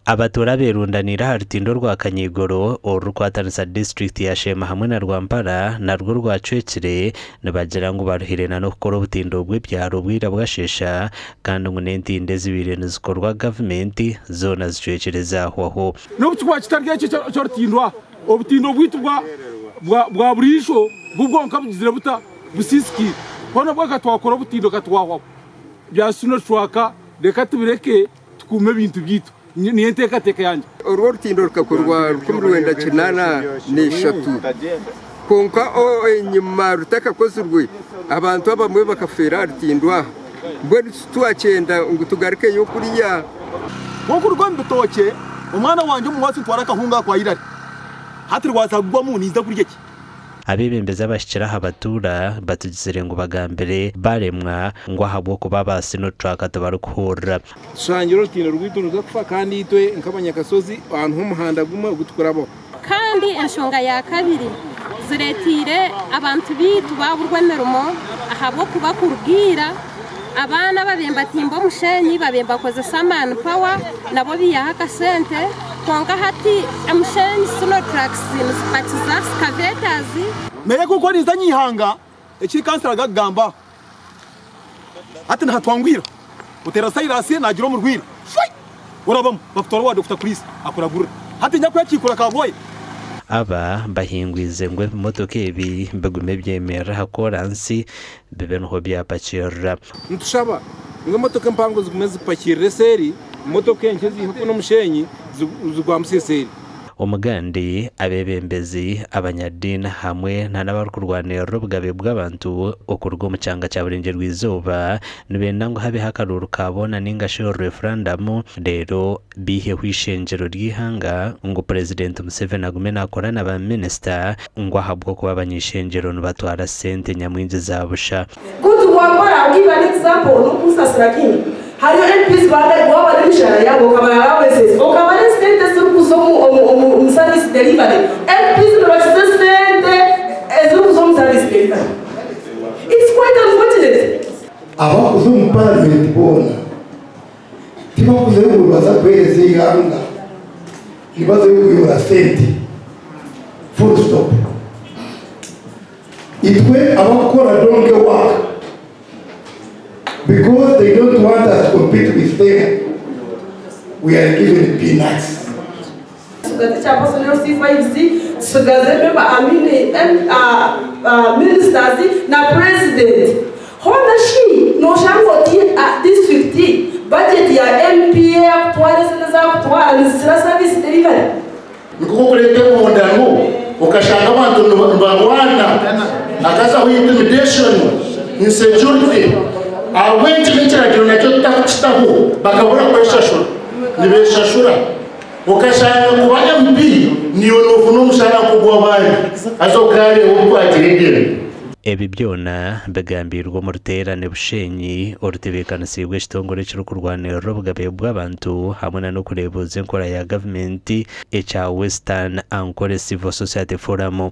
Abatuura abeerundaniire aha rutindo rwa Kanyeigoro orurikwatanisa disiturikiti ya Sheema hamwe na Rwampara narwo rwacwekire nibagira ngu baruhire na n'okukora obutindo bw'ebyaro obwira bwasheesha kandi ngu n'entindo ezibaire nizikorwa gavumenti zoona zicwekire zaahwaho. N'obu kikuba kitari ekyo eky'orutindo aha, obutindo bwaitu bwa buriijo bwo bwonka bugizire buta? Busiisikaire. Hoona bwo ka twakora obutindo ka twahwaho. Bya Sinotruk reka tubireke. Tukuume ebintu byaitu. Niyo enteekateeka yangye. Orwo orutindo rukakorwa 1983, kwonka enyima rutakakozirwe abantu abamwe bakafeera aha rutindo aha. Mbwenu titwakyenda ngu tugarukeyo kuriya. Kwonka kuruga omu bitookye, omwana wangye omuwaatsi ntwara akahunga aha kwa Irari. Hati rwaza kugwamu, ninza kurya ki? Abeebembezi abahikire aha batuura batugizire ngu bagambire baremwa ngu ahabw'okuba aba Sinotruk tibarikuhurira. Tushangire orutindo rwaitu niruza kufa kandi itwe nk'abanyakashozi aha niho omuhanda gumwe ogu tukurabaho. Kandi enshonga ya kabiri, zireeteire abantu baitu baaburwa emirimo ahabw'okuba kuruga ira abaana ababaire nibatimba omushenyi babaire nibakozesa mani pawa nabo baihaho akasente kwonka hati omushenyi Sinotraks nizipakiza sikaveetazi. Naye ku ninza nyihanga eki kansara gakugamba hati nihatwangwira oteera Silas nagira omurwire shwii orabamu bakutwara owa Dokita Chris akuragurira hati nyakwekiikura kabwoya. Aba bahingwize ngu ebimotoka ebi bigume byemerere aha koransi bibe niho byapakirira. Nitushaba ngu emotoka empango zigume zipakirire eseeri, emotoka enkye ziihe kunu omushenyi zigwambusye eseeri. Omugandi, abeebembezi, abanyadiini hamwe n'abarikurwanirira obugabe bw'abantu okuruga omu kyanga kya Burengyerwa-izooba nibenda ngu habeho akaruuru ka boona ninga shi referandamu reero baiheho eishengyero ry'eihanga ngu Purezidenti Museveni agume naakora na ba minisita ngu ahabw'okuba abanyeishengyero nibatwara sente nyamwingi za busha. Good wakora I'll give an example nokunsasira king hariyo MPs bangari wabara emishara yabo okabara allowances okabara esente ezirikuza omu omu omu omu service delivery MPs nibakiza esente ezirikuza omu service delivery it's quite unfortunate. Abakuza omu paramenti boona tibakuzayo ngu nibaza kuheereza eihanga, nibazayo kuyora sente full stop. Itwe abakukora donkey work because they don't want us to compete with them, we are given peanuts. Tusigaze ekya personnel C5C, tusigaze member, I mean, M, uh, uh, ministers na president. Hoona shi nooshanga oti uh, district budget ya MPA akutwara esente ezakutwara nizikira service delivery. Nikwo kureeta ebihondano okashanga abantu nibarwana hakazaho intimidation, insecurity ahabw'enki n'ekiragiro nakyo tutakukitaho bakabura kweshashura nibeshashura okashanga kuba MP niiwe nofuna omushara nk'ogw'abandi haza okareeba obu twagira eddembe. Ebi byona bigambiirwe omu ruteerane Bushenyi orutebeekanisiibwe ekitongore ekirikurwanirira obugabe bw'abantu hamwe na n'okureebuuza enkora ya gavumenti ekya Western Ankole Civil Society Forum.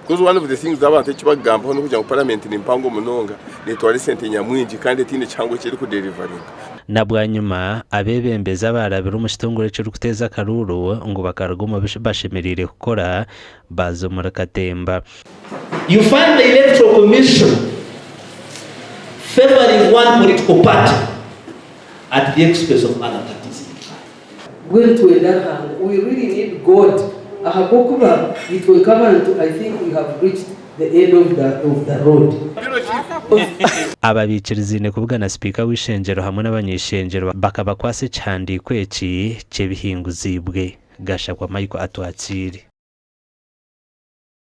Because one of the things abantu eki bakugambaho n'okugira ngu parliament ni mpango munonga, netwara esente nyamwingi kandi etiine kihango eki erikuderivaringa. Na bwanyima, abeebembezi abaarabire omu kitongore ekirikuteeza akaruuru ngu bakaruga omu bi bashemereire kukora baaza omuri katemba. You find the electoral commission favouring one political party at the expense of other parties. Mbwenu nitwenda Ruhanga, we really need God ahabw'okuba itwe nk'abantu I think we have reached the end of the, of the road. Aba baikirizaine kubugana Sipiika w'eishengyero hamwe n'abany'eishengyero bakabakwatsa ekihandiiko eki ky'ebihinguziibwe. Gashakwa Michael Atwakiire.